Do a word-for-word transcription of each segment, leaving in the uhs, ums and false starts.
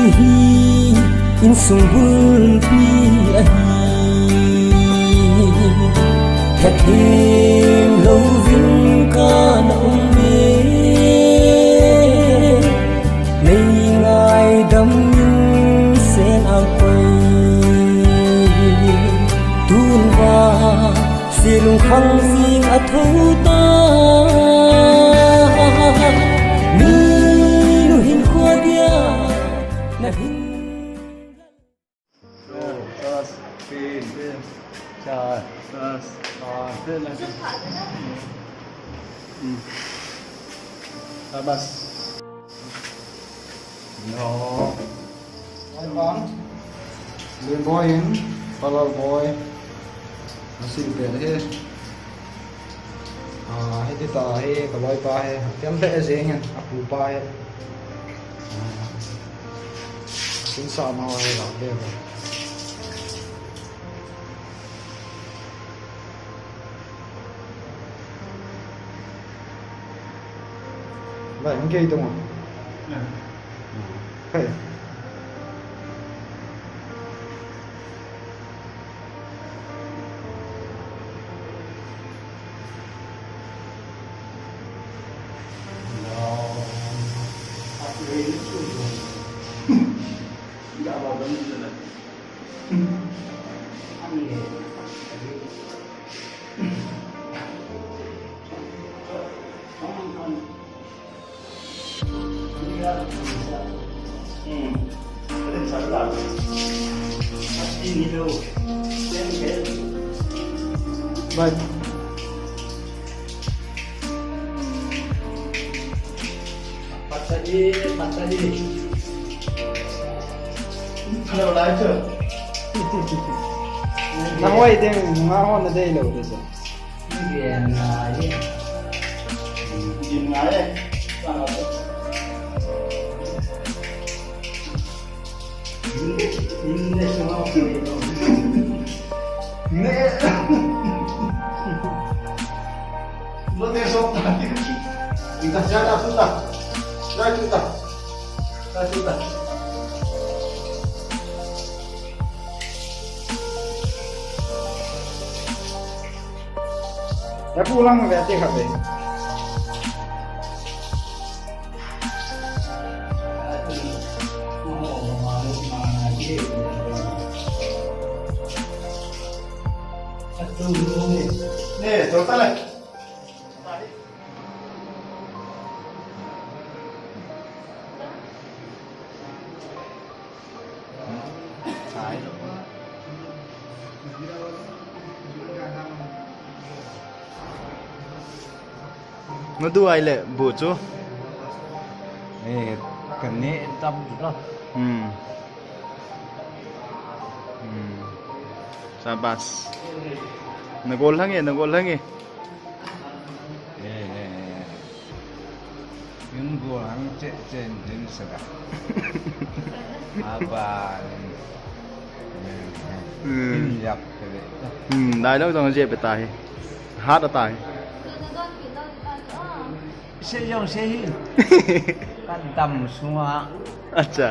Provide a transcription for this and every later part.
Hi insung bulpi ahi, hethem louvin kana um e, nei ngaidam in sen a koi. Tun va se lungkhang jing a tho ta, mi nu hin khua dia na hin. Sabas. No. Ai bang. Lim boy in, Palal boy. Asil pe he. Ah, hiti ta he, ka loi pa he. Tem pe je ngen, apu pa he. Ah. Sin sa ma he la pe. Bai, hung kei tung. Hey. Bye. Patadi, patadi. Hello, live show. Nang wai ding, nga hon na dei lo dei sa. Ni dei ngai. Ni ngai. Ya pulang ve te khat ve. Nadu ai le bu chu. Eh, kan ne tam chu la. Hmm. Hmm. Sabas. Na gol hange, na gol hange. Eh, eh, eh. Yung gol hang che, che, din sa ka. Aba. Hmm. Yap, kare. Hmm, dai lo dong je pe ta hi. Hat ta hi. Se jong se hi. Kan dam sunga. Acha.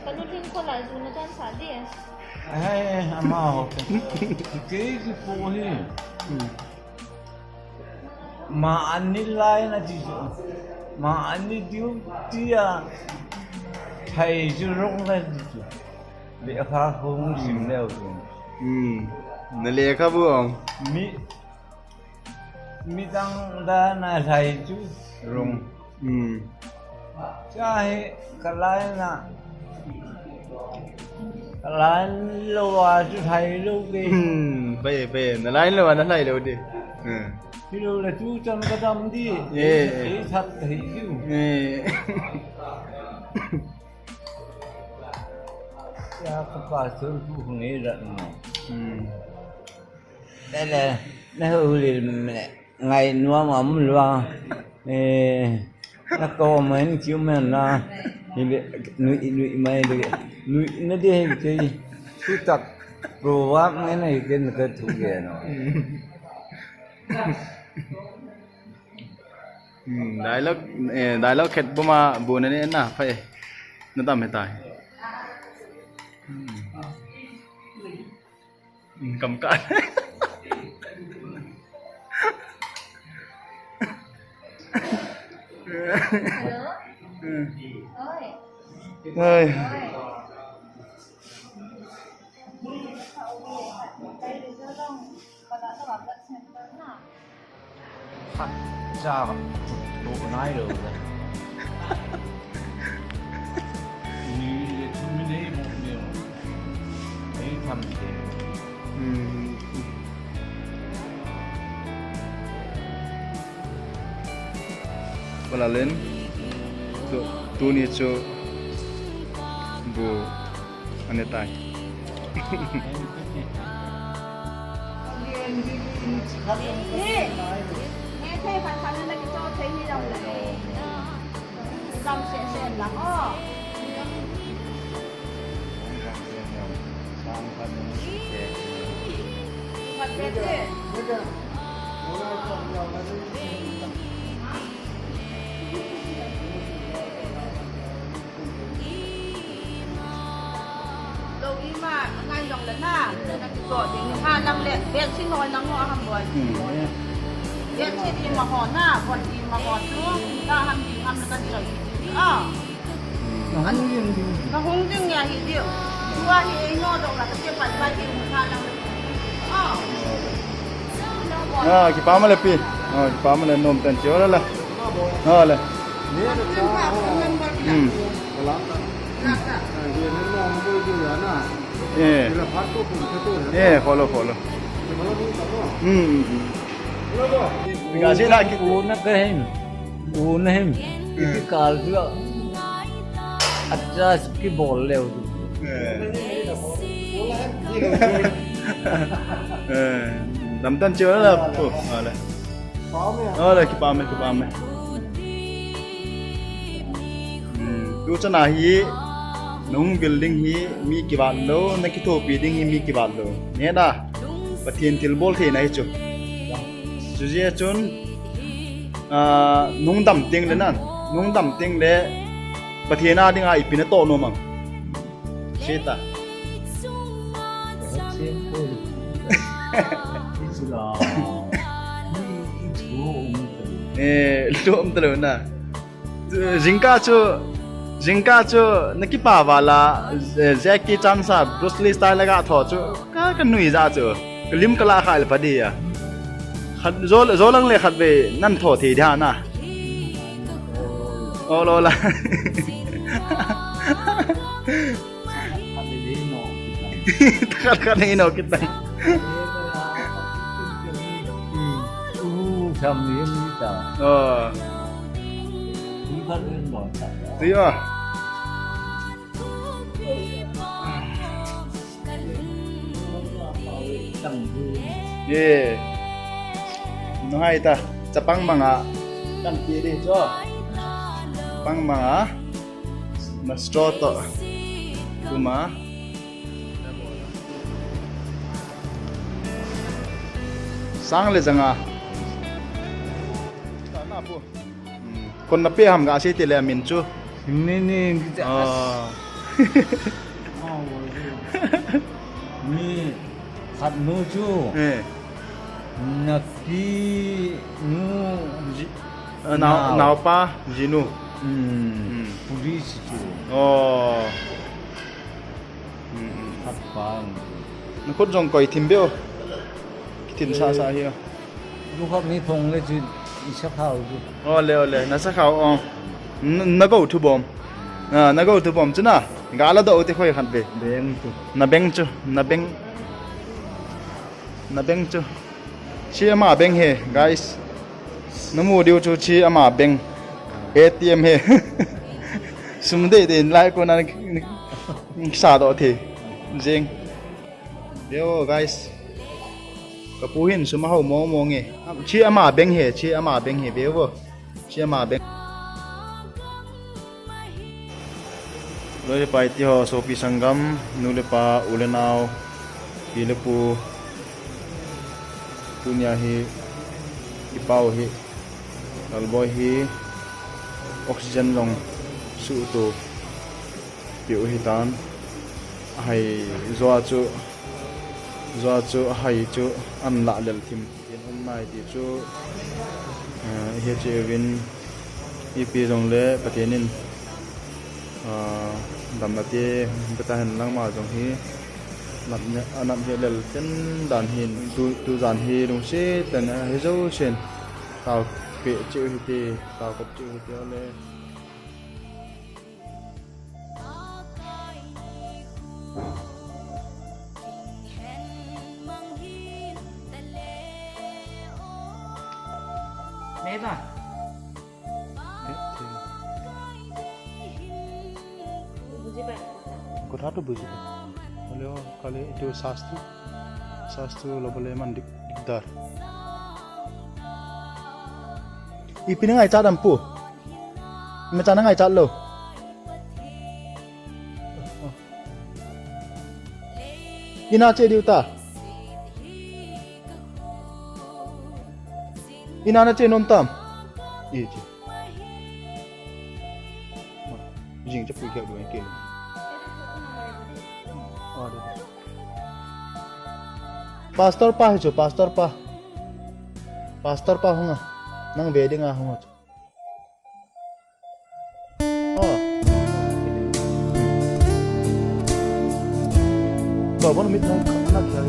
Kanu lin ko la ju na chan sa di. Ai, ama ho. Ke ki po hi. Hmm. Ma ani lai na ti chu. Ma ani diu tia. Thai chu rong na ti chu. Lekha hung sim leu chu. Hmm. Na lekha bu ong. Mi, mi dang da na thai chu rong. Hmm. Cha hi ka lai na. Ka lai lo a chu thai lo ke. Hmm, pai, pai. Na lai lo a na lai lo de. Hmm. Hi lo la chu chan ka dam di. Ye. Ei that thei chu. Ye. Ya ka pa chu chu hung e ra na. Hmm. Lele, na hu le me, ngai nuam am lua. Eh, na ko men kiu men na. Ni le, nui, nui mai le. Nui na de he ke. Su tak. Proverb mai na he ke na ka thu ke no. Hmm, dialogue, eh, dialogue khet buma bu na ne na, pai. Nadam hitai. Hmm. Hmm, kam ka. Hello? Oi. Oi. Khat cha va chut to nai lo le. Ni le chu mi nei mo ni. Ei tham te. Hmm. Wala len. Tu, tuni chu bu. Ane tai. Lo ima, angai jong le na, na kitoh ding, ha lang le, bed sheet ho nang ho ham boi. Hmm. Bed sheet ima ho na, bon ima ho chu, ka ham ding ham le ka ding. Ah. Na hung ding ding. Na hung ding ya hi ding. Tua hi ei no dong la, ka che pai pai hi hung ha lang le. Ah. Ah, kipah male pi. Ah, kipah male nom tan che wala la. Ah, le. Hmm. Eh. Eh, follow, follow. Hmm, hmm, hmm. Ga si na ki. Una ka hin. Una hin. Iti kal tu. Adjust ki bol le. Eh. Eh. Dam tan che wala la. Oh, ale. Ole, kipah me, kipah me. Hmm, tu chana hi, nung building hi, mi kivat lo, na kithopi ding hi, mi kivat lo. Nge na, Pathen thilbol thei na hi chu. Chu jeh chun, ah, nung dam teng le nan, nung dam teng le, Pathen a ding a ipi na toh nom am. Sita. Eh, lom talo na. Jingkah chu, jingkah chu, na kipah vala, eh, Jackie Chan sa, Bruce Lee style la ga tho chu, ka, ka nui ja chu, ka lim ka la kha le pha di ya. Khat, jo, jo lang le khat ve, nan tho thei dia na. Oh, lo la. Khat khat ni no kita. Oh. Tiyo. Ye. Nungai ta. Chapang manga. Kan ti di cho. Chapang manga. Na straw to. Kuma. Sang le janga. Kon na pe ham ga sei te le min chu. Ni ni. Ah. Mi khat nu chu. Eh. Naki nu ji-, ah, nao, nao. Naopa, jinu. Hmm. Hmm. Police chu. Oh. Hmm, hmm. Khat pa. Na khut jong koi thim beo. Thim sa sa hi. Lu kha mi phong le chu i sa khao chu. Oh, le, oh, le. Na sa khao, oh. N-, na go thu bom. Ah, na go thu bom chu na. Ga la do te khoi khat be. Beng chu. Na beng chu, na beng. Na beng chu. Chi ama beng he, guys. Na mu diu chu chi ama beng. A T M he. Sum de de lai ko na sa do the. Jing. Veo, guys. Ka pu hin sum a hau mong mong e. Chi ama beng he, chi ama beng he, veo. Chi ama beng. Loi le pai ti ho, sopi sanggam, nu le pa, u le nao, pi le pu. Tunia hi, i pau hi, Lalboi hi, oxygen jong suh tu. Uhitan, ahai, joa chu, joa chu, ahai chu, an lah lel thim, tin um nai ti chu, eh, hi chi uvin, ipi jong le, Pathen in, ah, damna te, beta hen lang ma jong hi, nat ne, anat hi lel ten dan hin, tu, tu jan hi lungset ten, ah, hi jo sen, tao pe chi u hi te, tao kop chi u hi te le. কথা তো বুজি পায়। হ'লেও খালি এইটো চাৰ্জটো, চাৰ্জটো ল'বলৈ ইমান দিগ-, দিগদাৰ। Ipi na ngaichat ampu. Imacha na ngaichat lou. Ina che diu ta. Ina na che nom tam. I che. Jing che pui kya duan ke. Pastor pa hi chu, pastor pa. Pastor pa hunga. Nang ve dinga hunga chu. Oh. Ba, ba, mit na, na kya.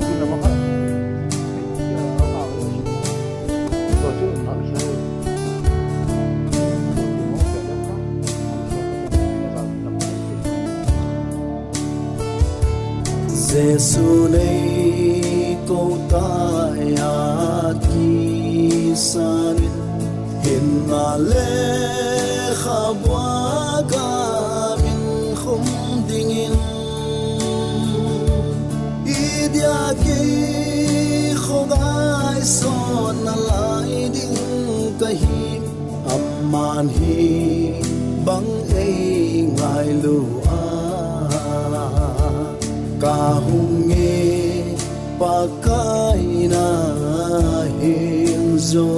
Mit na ma ka. Ba, chu na kya. Jesu nei kou tai a kisan in, hinna le khabua ka min khum ding in, i dia kei kho gaisot na lai ding ka hi. Aman hi bang ei ngailu a, ka hung nge Pakai na hin jo